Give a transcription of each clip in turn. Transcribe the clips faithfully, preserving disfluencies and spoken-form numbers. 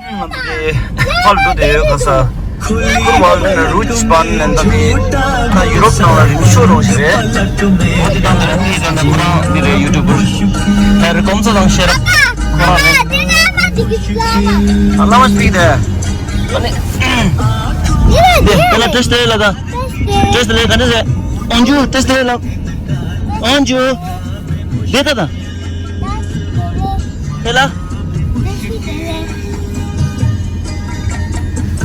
ང་ཚོ་དེ་ཕར་འགྲོ་བསྡད་ཡོད། ག་ས་ཁུར་བལ་ནས་རུཇ་བན་ནས་ད་དེ་ད་ཡུ་རོབ་ནང་ལ་རིང་ཤོས་རོགས་ཞིག་རེད། འོ་དེ་དང་དེ་རིང་དེ་ད་ནས་ཁོ་རང་འདི་རེད། ཡུ་ཊུབ་པར་ད་རེད། གོམ་ཚ་དང་ཤེར་ཁོ་རང་རེད། ཨ་ལ་མ་སྤིག་དེ་དེ་དེ་ལ་ཏེས་ཏེ་ལ་ད་ཏེས་ཏེ་ལ་ག་ནས་རེད། ཨོན་ཇུ་ཏེས་ཏེ་ལ་ཨོན་ཇུ་དེ་ད་ད། ཨེ་ལ།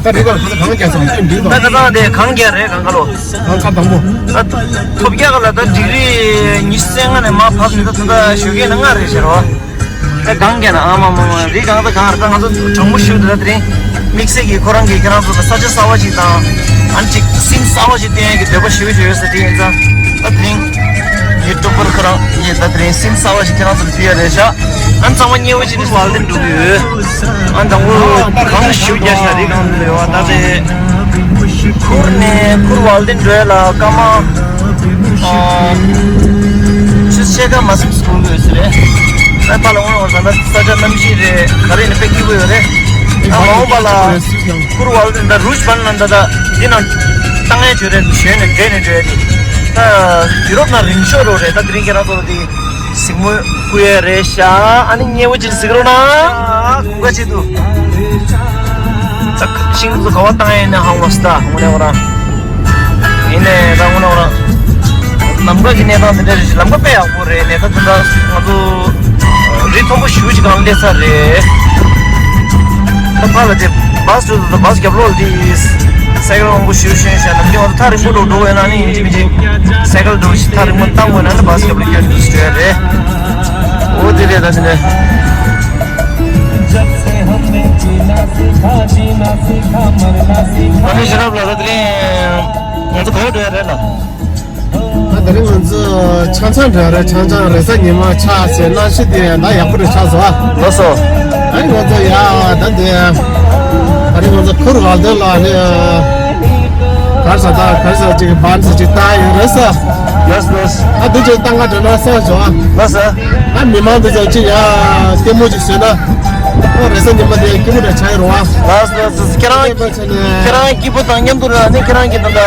ད་རེད་པ། ཁ་ཚ་གང་རྒྱག་སོང་། ཁྱོད་འགྲིག་ད་ད་ད་དེ་གང་རྒྱག་རེད། གང་ག་ལོ། གང་ཚ་དང་པོ། ད་ཐོབ་རྒྱག་ག་ལ་ད་ཌིག་རི་ཉི་ཤུ་རྩ་ལྔ་ནས་མར་བབས་ནས་ད་ད་ད་ཞོགས་ཀས་ནས་ལྔ་རེད་ཤག་རོ། ད་གང་རྒྱག་ན་ཨ་མ་མ་མ་རེད། གང་ད་གང་རེད། ད་ང་ཚོ་གྲང་མོ་ཞུ་ད་དེ་རིང་དམིགས་བསལ་གྱི་ཁོ་རང་གིས་ཁྱེད་རང་ཚོ་ལ་ས་ཆ་གསར་པ་ཞིག་དང་ཨ་ནི་ཅིག་སིན་གསར་པ་ཞིག་བསྟན་ཡས་ཀྱི་འདོད་པ་ཞེ་པོ་ཅིག་ཡོད་ས་དེ་ཡིན་ཙང་། ད་དེ་རིང་ཡུ་ཊུབ་པར་ཁོ་རང་ཡིན། ད་དེ་རིང་སིན་གསར་པ་ཞིག་ཁྱེད་རང་ཚོ་ལ་ཕུལ་ཡ་རེད་ཤག་ཨ་ནི་ཚང་མ་མཉེས་པོ་བྱས་ནས་ཁུར་བལ་དེ་འགྲོ་གི་ཡོད། ཨ་ནི་དང་པོ་གངས་ཞེ་པོ་རྒྱག་ཤག་རི་སྒང་དུ་ཡོད་པ། ད་དེ་ཁུར་ནས་ཁུར་བལ་དེ་འགྲོ་ཡ་ལ་སྐར་མ་ཨ་ཆུ་ཚོད་ཕྱེད་ཀ་མ་ཟིན་འགོར་གི་ཡོད་ས་རེད། ཨ་ཕར་ལ་འོང་བ་ཙང་ད་ས་ཆ་གནམ་གཤིས་རེད། ག་རེ་ནས་དཔེ་སྐྱིད་པོ་ཡོད་རེད། ཨ་མ་འོངས་པ་ལ་ཁུར་བལ་དེ་ད་རུཇ་བན་ལ་ད་ད་འདི་ནང་བཏང་ཡ་བྱོས་རེད། ཞོན་ནས་བསྡད་ནས་འགྲོ་ཡ་རེད། ད་ཡུ་རོབ་ནང་རིང་ཤོས་རོགས་རེད། ད་དེ་རིང་ཁྱེད་རང་ཚོ་ལ་དེ། གཟིགས་མོ་ཕུལ་ཡ་རེད་ཤག་ཨ་ནི་མཉེས་པོ་ཅིག་གཟིགས་རོགས་གནང་། དགོངས་པ་བྱེད་དུ། ད་ཤིང་ཚོ་ག་བ་བཏང་ཡ་ཡིན་ན་ཧང་བ་སི་ད་དངོས་གནས་ཁོ་རང་། ཡིན་ནའི་ད་དངོས་གནས་ཁོ་རང་། ལམ་ཁ་གི་གནས་སྟངས་དེ་འདྲ་རེད་ཤག་ལམ་ཁ་དཔེ་ཡག་པོ་རེད། གནས་སྟངས་དེ་འདྲ་ང་ཚོ་རི་མཐོན་པོ་ཞེ་པོ་ཅིག་སྒང་སླེབས་ཚར་རེད། ད་ཕར་ལ་དེ་བྷ་སི་འགྲོ་འདུག་ད་བྷ་སི་རྒྱབ་ལོགས་ལ་དེ་སའི་ཀལ་མང་པོ་ཞེ་པོ་ཞོན་ཤག་ནམ་རྒྱུན་ང་ཚོ་ཐག་རིང་པོ་འགྲོ་འགྲོ་བས་ན་ནི་ཡིན་གཅིག་མིན་གཅིག་སའི་ཀལ་འགྲོ་ཞིག་ཐག་རིང་པོ་བཏང་དགོས་ན་ནི་བྷ་སི་རྒྱབ་ལ་སྐྱོད་འདུག་ཟེར་རེད། འོ་དེ་རེད། ད་དེ་ནས་ཨ་ནི་ཤེས་རབ་ལགས། ད་དེ་རིང་ང་ཚོ་ག་པར་འགྲོ་ཡ་རེད་ལགས། ད་དེ་རིང་ང་ཚོ་ཆང་ཆང་འགྲོ་ཡ་རེད། ཆང་ཆང་རེས་གཟའ་ཉི་མ་ཆགས་ཟེར། གནམ་གཤིས་དེ་ད་ཡག་པོ་རེད་ཆགས་སོང་ཨ། ལགས་སོ། ཨ་ནི་ང་ཚོ་ཡ་ད་དེ་ད་རིང་ང་ཚོ་ཁུར་བལ་དེ་ལ་ནི་གར་ས་ད་གར་ས་ཅིག་བན་ས་ཅིག་བཏང་ཡོད་རེད་ས། ལགས་སོ་ལགས་སོ། ཨ་འདི་ཅིག་བཏང་ག་འགྲོ་ན་བསམ་བྱུང་ཨ། ལགས་སོ། ཨ་མི་མང་འདི་ཚོ་ཅིག་ཡ་ལྟད་མོ་ཅིག་བཟོས་ན་ཨ་རེས་གཟའ་ཉི་མ་དེ་སྐྱིད་པོ་འདྲ་ཆགས་ཡོད་རེད་བ། ལགས་སོ་ལགས་སོ། ཁྱེད་རང་ཁྱེད་རང་སྐྱིད་པོ་དང་མཉམ་དུ་ལ་ནི་ཁྱེད་རང་གི་ད་ལྟ་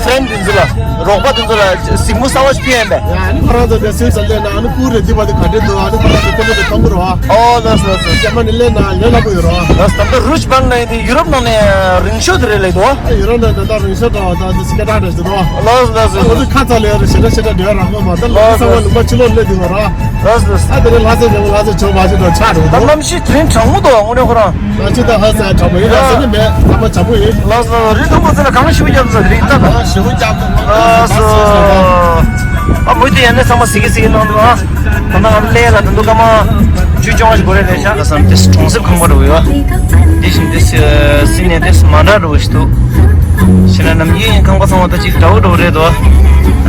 ཧྥ་རེན་ཌི་འདི་ཚོ་ལ་རོགས་པ་འདི་ཚོ་ལ་གཟིགས་མོ་གསར་པ་ཞིག་ཕུལ་ཡ་ཡིན་པས། ཡ་ཨ་ནི་ཁོ་རང་ཚོ་དེ་སུས་ཟ་ལས་ན་ཨ་ནི་ཁུར་རེ་འདི་བ་དེ་ག་འདྲས་འདུག་ཨ་ནི་ཁོ་རང་ཚོ་ལྟད་མོ་དེ་མཐོང་གི་རེད་བ། ཨོ་ལགས་སོ་ལགས་སོ། རྒྱ་མ་ནི་ལས་ན་ལས་སླ་པོ་ཡོད་རེད་བ། ལགས་སོ། ད་ལྟ་རུཇ་བན་ལ་ཡིན་དུས་ཡུ་རོབ་ནང་ནས་རིང་ཤོས་དེ་རེད་ལབ་འདུག་ཨ་ཡུ་རོབ་ནང་ད་ལྟ་རིང་ཤོས་འདྲ་བ་ད་དེ་སྐད་གྲགས་འདྲ་ཞིག་འདུག་ལགས་སོ་ལགས་སོ། ཨ་ང་ཚོ་ཁ་ཚ་ལས་རེ་ཞེ་དྲག་ཞེ་དྲག་འདྲ་རག་གི་མ་ད་ལོ་ལགས་སོ། གསང་བ་ལུང་པ་ཕྱི་ལོགས་སླེབས་འདུག་བ་ར། ལགས་སོ་ལགས་སོ། ཨ་དེ་རིང་ལྷ་སའི་རྒྱལ་པོ་ལྷ་སའི་ཇོ་བ་ཞིག་འདྲ་ཆགས་འདུག་ད་གནམ་གཤིས་དེ་རིང་གྲང་མོ་འདུག་དངོས་གནས་ཁོ་རང་། ང་ཅི་ད་ཧ་ས་དྲག་པོ་ཡིན་ལ་ཟེར་ནི་མེད། ཚང་མ་དྲག་པོ་ཡིན། ལགས་སོ། རི་མཐོན་པོ་ཚོ་ལ་གང་ཞིག་བརྒྱབ་ཚོད་རིག་ལྟ་ད། ཞེ་པོ་བརྒྱབ་ཚོད། ལགས་སོ། ཨ་མོ་དེ་ཡང་ནས་ཚང་མ་ཟིག་གི་ཟིག་གི་གནང་འདུག་ཨ། ད་ནང་ལས་ལ་ད་འདུག་སྐར་མ་བཅུ་བཅོ་ལྔ་ཞིག་འགོར་རེད་རེད་ཤག་ལ་བསམ་དེ་གྲོང་གསེབ་ཁང་པ་འགྲོ་ཡོད། དེ་བཞིན་དེ་སི་ནས་དེ་མ་འདྲ་འགྲོ་ཞིག་འདུག་ཕྱི་ན་ནམ་རྒྱུན་ཁང་པ་ཚང་མ་ད་ཅིག་འདྲ་བོ་འདྲ་བོ་རེད་དོ།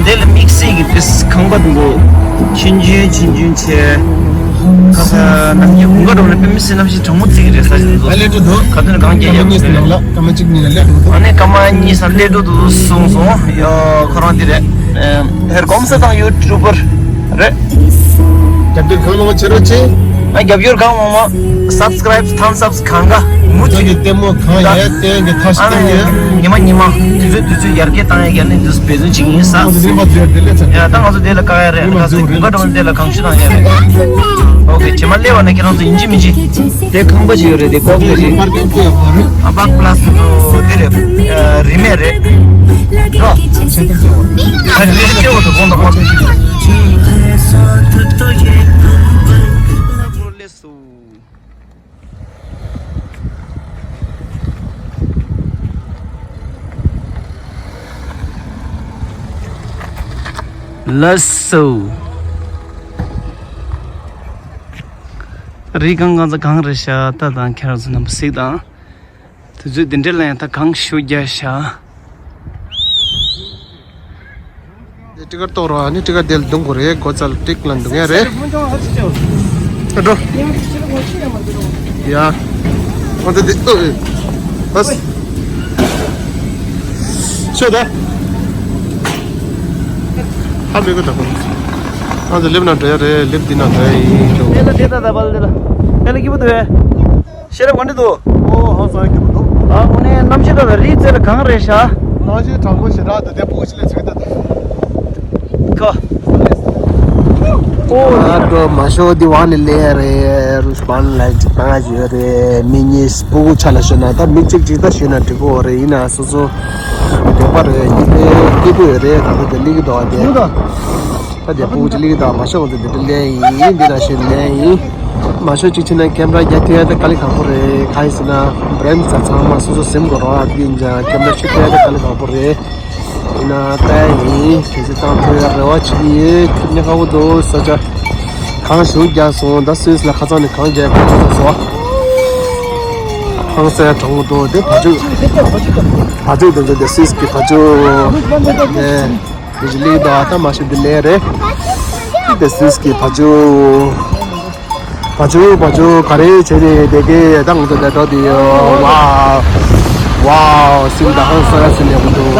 འདི་ལ་དམིགས་བསལ་གྱི་དེ་ཁང་པ་འདུག་ཆུང་ཆུང་ཆུང་ཆུང་བྱས། ཁ་ས་ནམ་རྒྱུན་དགུན་ཁ་འགྲོ་ན་དཔེ་མི་སྲིད་གནམ་གཤིས་གྲང་མོ་བརྩི་གི་རེད། ས་ཆ་འདུག་ཨ་ལས་འགྲོ་འདུག་ག་དུས་ནས་གང་སྐྱེ་ཡག་གི་རེད། སྐར་མ་གཉིས་ནས་ལས་འགྲོ་འདུག་ཨ་ནི་སྐར་མ་གཉིས་སར་ལས་འགྲོ་འདུག་གསུངས་སོང་། ཡ་ཁོ་རང་འདི་རེད། ཧེར་གོམ་ས་དང་ཡུ་ཊུབ་པར་རེད། རྒྱབ་སྐྱོར་གང་མང་མང་བྱེད་རོགས་བྱེད། ཨ་རྒྱབ་སྐྱོར་གང་མང་མང་། སབ་སི་ཀ་རེབ་ཐམ་སི་ཨབ་གང་ག་མུ་མཐུད་ཀྱི་ལྟད་མོ་གང་ཡག་ལྟད་ཀྱི་ཐབས་ཤེས་གཏོང་གི་ཡོད། ཉི་མ་ཉི་མ་དུས་ཚོད་དུས་ཚོད་ཡར་རྒྱས་བཏང་ཡག་ནི་འདུག་འབད་བརྩོན་བྱེད་ཀྱི་ཡིན་ས། ང་ཚོ་རིམ་པ་དུས་ཡར་རྒྱས་སླེབས་ཚར། ཡ་ད་ང་ཚོ་དེ་ལ་བཀག་ཡ་རེད། རིམ་པ་ཁ་ཚོད་དུས་དགུན་ཁ་འགྲོ་ན་དེ་ལ་གང་ཤེས་བཏང་ཡ་རེད། ཨོ་ཁེ། རྗེས་མ་སླེབས་པ་ན་ཁྱེད་རང་ཚོ་ཡིན་གཅིག་མིན་གཅིག་དེ་ཁང་པ་ཅིག་ཡོད་རེད། དེ་ཀོ་ཕི་རེད། ཨ་པག་པ་ལ་སི་ཚོ་དེ་རེད། རི་མེད་རེད། རོ། ཨ་རི་མེད་སྐྱེ་བོ་དུ་གོང་དུ་གོང་དུ། ལགས་སོ། རི་སྒང་གང་ཚ་གང་རེད་ཤག་ད་དང་ཁྱེད་རང་ཚོ་རྣམ་པ་གཟིགས་དང་། དུས་ཚོད་འདི་འདྲ་ལ་ཡང་ད་གང་ཞུ་རྒྱ་ཤག་ཊི་ཀར་གཏོང་རོགས། ཨ་ནི་ཊི་ཀར་དེ་ལ་རྡུང་དགོས་རེད། སྒོ་རྩ་ལ་ཏིག་ལ་རྡུང་ཡ་རེད། ཨ་འགྲོ། ཡ། ཨ་འདི་འདི་ཨོ་ཨེ། བས། ཤོད་ད། ཧ་མི་གོ་ད་གོ། ཨ་འདི་ལེབ་ན་འགྲོ་ཡ་རེད། ལེབ་འདི་ན་འགྲོ་ཡ་ཡིན་ཤོད། དེ་ལ་དེ་ད་ད་བལ་དེ་ལ། དེ་ལ་སྐྱིད་པོ་འདུག་ཨེ། ཤེས་རབ་ག་འདྲ་འདུག་ཨོ་ཧང་སང་གི་མི་འདུག་ཨ་དངོས་གནས་གནམ་གཤིས་ད་ལྟ་རི་རྩེ་ལ་གངས་རེད་ཤག་གནམ་གཤིས་གྲང་མོ་ཞེ་དྲག་འདུག་དེ་སྤུ་གུ་ཅིག་ལ་བྱེད་ཀྱི་འདུག་ཁོ། ཨོ་ཨ་འགྲོ་མ་ཤོག་འདི་བ་ནི་ལས་རེད། རུ་སྤང་ལ་ཅིག་བཏང་ཡ་ཡོད་རེད། མི་གཉིས་སྤུ་གུ་ཆ་ལ་ཤོད་ན་ད་མི་གཅིག་གཅིག་ད་ཤོད་ན་འགྲིག་གོ་རེད། ཡིན་ན་སོ་སོ་དགོས་པ་རེད། སྐྱིད་པའི་སྐྱིད་པོ་ཡོད་རེད། ད་ལྟ་དེ་ལིག་དོ་དེ། ད་དེ་སྤུ་གུ་ཅིག་ལིག་དང་མ་ཤོག་འོང་ཚེ་འདི་འདྲ་ལེན་ཡིན། འདི་ན་ཤོད་ལེན་ཡིན། མ་ཤོག་ཅིག་ཕྱིན་ན་ཁེམ་ར་རྒྱ་ཐེ་ཡ་ད་དཀའ་ལས་ཁག་པོ་རེད། ག་ཡིན་ཟེར་ན་བྷི་རེན་ཚང་མ་སོ་སོ་སེམས་གོ་རོགས་ཨ་བདེ་འཇགས་ཁེམ་ར་ཤོད་ཐེ་ཡ་ད་དཀའ་ལས་ཁག་པོ་རེད། ཡིན་ན་ད་ཡིན་གལ་སྲིད་བཏང་ཐུབ་ཡ་རེ་བ་བྱེད་ཀྱི་ཡོད། ཁེམ་ཉག་ཁག་པོ་འདུག་ས་ཆ་གང་ཞུགས་རྒྱག་སོང་། ད་སུད་སི་ལ་ཁ་ཚང་ནས་གང་རྒྱག་གང་ཚང་སོ། ཧང་སང་གྲང་པོ་འདུག་དེ་བ་ཕྱུགས་བ་ཕྱུགས་དེ་ཚོ་དེ་སུད་སི་གི་བ་ཕྱུགས་དེ། དེ་ལས་ད་ད་མ་ཤི་དེ་ལས་རེད། དེ་སུས་ཀྱི་བ་ཅུ། བ་ཅུ་བ་ཅུ་ག་རེ་བྱས་ནས་བསྡད་ཀྱི་ད་ང་ཚོ་ལས་གྲོགས་དེ་ཡོད། ཝའོ། ཝའོ་སིམ་ད་ཧང་སང་སིམ་ཡག་པོ་འདུག་ད་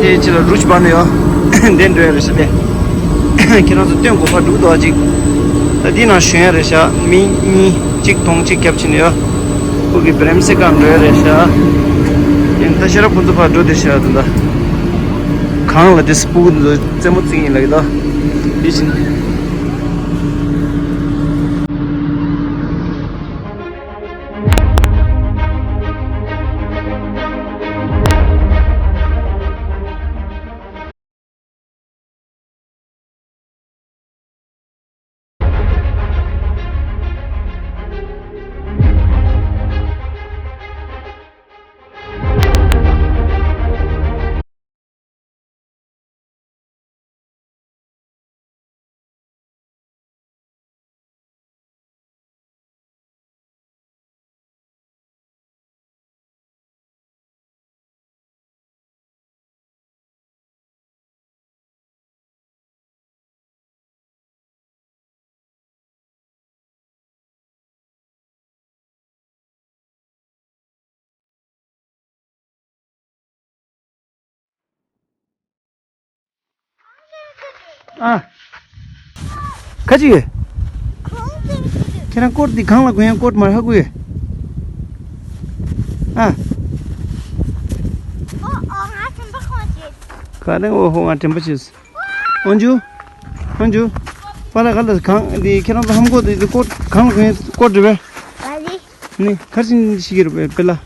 དེ་ཅི་ལ་རུ་ཅི་བ་ནི་ཡོད། དེ་འགྲོ་ཡ་རེད་ཤག་དེ། ཁྱེད་རང་ཚོ་སྟོན་དགོས་པ་འདུག་དོ་ཅིག་ད་འདི་ནང་ཞོན་ཡ་རེད་ཤག་མི་གཉིས་གཅིག་མཐོང་གཅིག་རྒྱབ་ཕྱིན་ཡོད། སྤུ་གུ་གི་བྲེམ་སེ་གང་འགྲོ་ཡ་རེད་ཤག་ཡིན་ད་ཤེས་རབ་ཁོང་ཚོ་ཕར་འགྲོ་དེ་ཤག་ད་ད། གང་ལ་དེ་སྤུ་གུ་འདི་ཚོ་རྩེད་མོ་རྩེ་ཡིན་ལ་གི་ད། དེ་བཞིན། ཨ། ཁ་ཅིག་ཁྱེད་རང་སྐོར་འདི་གང་ལ་གོན་ཡང་སྐོར་མར་ཧ་གོ་ཡོད། ཨ། ག་རེ་འོ་ཧོ་ང་དྲན་པ་བྱེད། འོན་ཇུ། འོན་ཇུ། པ་ལ་ག་ལ་གང་འདི་ཁྱེད་རང་ཚོ་ཧམ་གོ་འདི་སྐོར་གང་ལ་གོན་སྐོར་འདྲི་བས། ནི་ཁར་ཅིན་ཤི་གི་རུ་པེ་ལ།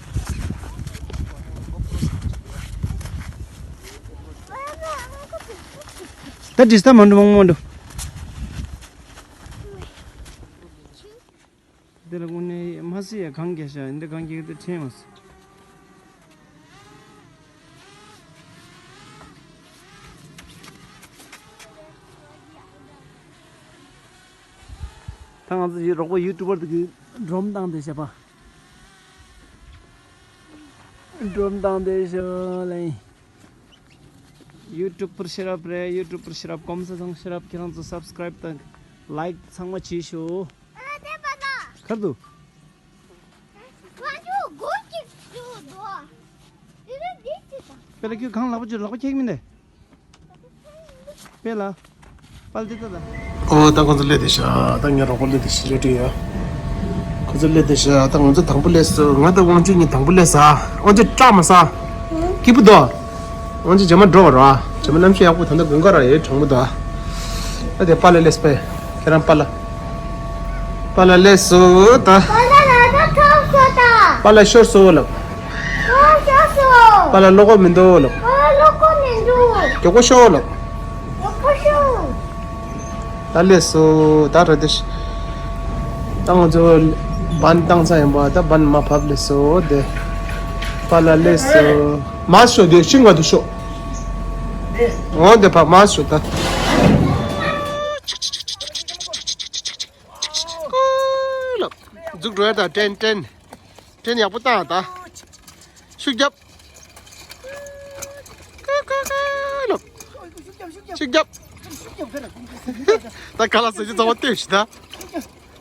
ད་ཇི་སྟ་མ་འགྲོ་མང་མང་འགྲོ། དེ་ལ་དངོས་གནས་མ་སྲིད་ཡ་གང་རྒྱ་ཤ་འདི་གང་རྒྱ་དེ་ཕྲན་མ་སྲིད། ད་ང་ཚོ་ཡི་རོགས་པ་ཡུ་ཊུ་བར་དུ་གི་སྒྲོམ་བཏང་དེ་བྱས་པ། སྒྲོམ་བཏང་དེ་བྱས་ལེ། ཡུ་ཊུ་བར་ཤེས་རབ་རེད། ཡུ་ཊུ་བར་ཤེས་རབ་གོམས་ས་ཚང་ཤེས་རབ་ཁྱེད་རང་ཚོ་སབ་སི་ཀ་རའིབ་དང་ལའིཀ་ཚང་མ་བྱེད་ཤོག་ཨ་དེ་པ་ན། ཁར་དུ། ང་ཚོ་སྒོ་གཅིག་ཞུ་འགྲོ། དེ་རིང་འདི་ཅི་དང་། དཔེ་ལ་ཁྱོད་གང་ལག་པ་ཅིག་ལག་པ་ཁྱེག་མིན་ནས། དཔེ་ལ། པལ་དེ་ལྟ་ད། ཨོ་ད་ཁོང་ཚོ་སླེབས་དེ་ཤ་ད་ངའི་རོགས་པ་སླེབས་དེ་ཤི་རེ་ཏི་ཡ། ཁོང་ཚོ་སླེབས་དེ་ཤ་ད་ང་ཚོ་དང་པོ་སླེབས་སོ། ང་ད་དབང་ཆུ་གཉིས་དང་པོ་སླེབས་ས། དབང་ཆུ་སྐྲག་མ་ས། སྐྱིད་པོ་དོ། དབང་ཆུ་རྗེས་མ་འགྲོ་བ་ར། རྗེས་མ་གནམ་གཤིས་ཡག་པོ་ད་ལྟ་དགུན་ཁ་ར་ཡོད་གྲང་མོ་དོ། ཨ་དེ་པ་ལ་སླེབས་པས། ཁྱེད་རང་པཱ་ལགས། པཱ་ལགས་སླེབས་སོང་ད། པཱ་ལགས་ལ་ད་ཐོབ་སོང་ད། པཱ་ལགས་ཤོར་སོང་ལབ། ཨོ་ཤོར་སོང་། པཱ་ལགས་བློ་ཁོག་མི་འདུག་ལབ། ཨོ་བློ་ཁོག་མི་འདུག་མགྱོགས་པོ་ཤོག་ལབ། མགྱོགས་པོ་ཤོག་ད་སླེབས་སོང་ད་ར་དེ་ཤ། ད་ང་ཚོ་བན་བཏང་ཚར་ཡིན་པ་ད་བན་མ་ཕབ་སླེབས་སོང་དེ། པཱ་ལགས་སླེབས་སོང་། མ་ཤོག་དེ་ཤིང་བ་དུ་ཤོག་འོ་དེ་ཕ་མ་སུ་ད། ལབ། འཛུགས་འགྲོ་ཡ་ད་ཏྲེན་ཏྲེན། ཏྲེན་ཡག་པོ་བཏང་ད། ཤུགས་རྒྱབ། ལབ། ཤུགས་རྒྱབ། ད་ག་ལ་ཟེར་གྱི་ཚང་མ་ལྟོས་ཤིག་ད།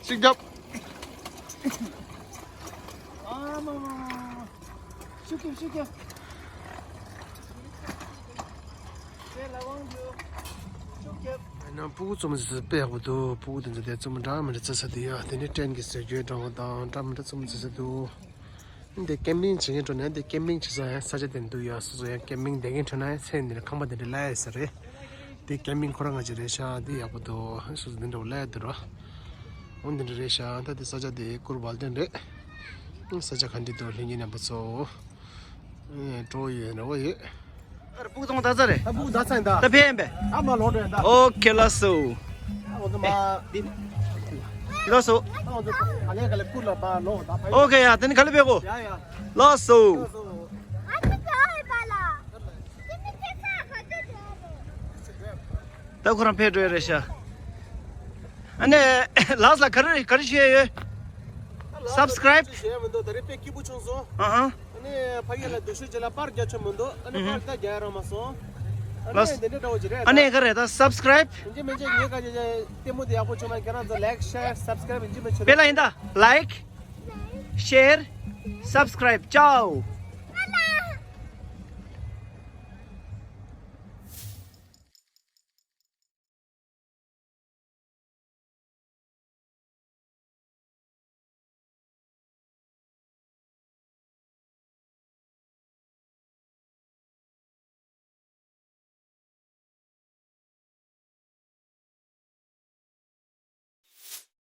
ཤུགས་རྒྱབ། ཨ་མ་མ་མ་མ། ཤུགས་རྒྱབ་ཤུགས་རྒྱབ། དེ་ལ་དབང་རྒྱུ། ཤུགས་རྒྱབ། ན་སྤུ་གུ་བཙུན་མོ་ཟེར་དཔེ་ཡག་པོ་འདུག་སྤུ་གུ་དེ་ཚོ་དེ་བཙུན་མོ་འདྲ་མི་འདྲ་བརྩི་ས་དེ་ཡ། དེ་ནས་ཊེན་གྱི་ཟེར་རྒྱུའི་འདྲ་བོ་དང་འདྲ་མི་འདྲ་བཙུན་མོ་བརྩི་ས་འདུག་འདི་ཀེམ་པིང་བྱེད་མཁན་འགྲོ་ནས་འདི་ཀེམ་པིང་བྱེད་ས་ཡང་ས་ཆ་དེ་འདུག་ཡ། སོ་སོ་ཡང་ཀེམ་པིང་བསྡད་མཁན་འགྲོ་ན་ཡང་ཚེ་འདི་ནས་ཁང་པ་དེ་འདྲ་གླ་ཡ་ས་རེད། འདི་ཀེམ་པིང་ཁོ་རང་ང་ཅི་རེད་ཤག་འདི་ཡག་པོ་འདུག་སོ་སོ་འདི་འདྲ་བོ་གླ་ཡ་འདུག་ར། འོ་འདི་འདྲ་རེད་ཤག་ད་འདི་ས་ཆ་དེ་ཀུར་བལ་ཏན་རེད། ས་ཆ་ག་འདྲ་འདུག་ལྷན་རྒྱས་རྣམ་པ་ཚོ། ཨེ་སྤྲོ་ཡོད་ན་འོ་ཡོད། ཨ་རེ་སྤུ་གུ་ཚང་མ་ད་ཚར་རེད། ད་སྤུ་གུ་ད་ཚར་ཡིན་ད། ད་ཕེབས་ཡིན་པས། ཨ་མ་ལོག་འགྲོ་ཡིན་ད། ཨོ་ཁེ་ལགས་སོ། ཨ་ང་ཚོ་མ། ལགས་སོ། ཨ་ང་ཚོ་ག་ལེ་ག་ལེ་ཀུར་ལ་མ་ལོག་ད་ཕ་ཡུལ། ཨོ་ཁེ་ཡ། དེ་ནི་ག་ལེ་ཕེབས་གོ། ཡ་ཡ། ལགས་སོ། ལགས་སོ། ད་ཁོ་རང་ཕེབས་འགྲོ་ཡ་རེད་ཤག་ཨ་ནི་ལགས་ལ་ག་རེ་ག་རེ་ཞུ་ཡ་ཡོད། སབ་སི་ཀ་རའིབ་བྱས་མི་འདུག་ད་རེས་དཔེ་སྐྱིད་པོ་བྱུང་སོང་། ཨ་ཧ། ཨ་ནི་ཕ་གི་ལ་སྡུག་ཤོས་ཅིག་ལ་པར་རྒྱག་ཆོག་མི་འདུག་ཨ་ནི་པར་ད་རྒྱག་ཡ་རག་མ་སོང་། ཨ་ལགས། ནི་འདི་འདྲ་འདྲ་བོ་ཅིག་རེད་ཨ་ནི་ད། ག་རེ་ད་སབ་སི་ཀ་རའིབ། ཡིན་གཅིག་མིན་གཅིག་ངའི་ཁ་ཅིག་ལྟད་མོ་དེ་ཡག་པོ་བྱུང་ན་ཁྱེད་རང་ཚོ་ལའིག་ཤེར་སབ་སི་ཀ་རའིབ་ཡིན་གཅིག་མིན་གཅིག་དཔེ་ལ་ཡིན་ད། ལའིག་ཤེར་སབ་སི་ཀ་རའིབ་ཅའོ།